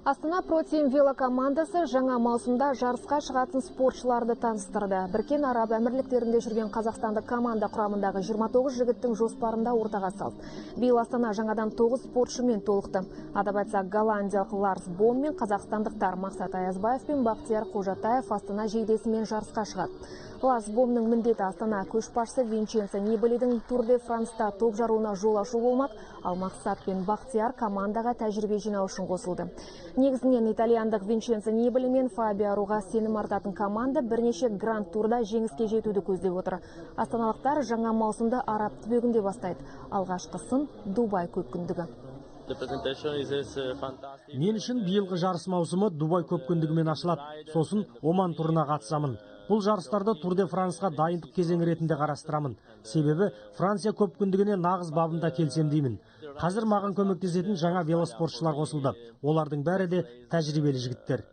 Астана Про Тим велокомандасы жаңа маусымда жарысқа шығатын спортшыларды таныстырды. Біріккен Араб Әмірліктерінде жүрген қазақстандық команда құрамындағы 29 жігіттің жоспарын да ортаға салды. Биыл Астана жаңадан 9 спортшымен толықты. Атап айтсақ, голландиялық Ларс Бом мен қазақстандықтар Мақсат Аязбаев пен Бақтияр Қожатаев Астана жейдесімен жарысқа шығады. Ларс Бомның міндеті Астана көшбасшысы Винченцо Нибалидің Тур де Франста топ жаруына жол ашу болмақ, ал Мақсат пен Бақтияр командаға тәжірибе жинау үшін қосылды. Негізінен итальяндық Винченцо Нибали мен Фабио Аруға сенім артатын команда бірнеше гранд турда жеңіске жетуді көздеп отыр. Астаналықтар жаңа маусымды Араб түбегінде бастайды. Алғашқы сын Дубай көпкүндігі. Мен үшін биылғы жарыс маусымы Дубай көпкүндігімен ашылады. Сосын Оман турына қатысамын. Бұл жарыстарды Тур де Франсқа дайындық кезеңі ретінде қарастырамын. Себебі Франция көпкүндігіне нағыз бабында келсем деймін. Қазір маған көмектесетін жаңа велоспортшылар қосылды. Олардың бәрі де тәжірибелі жігіттер.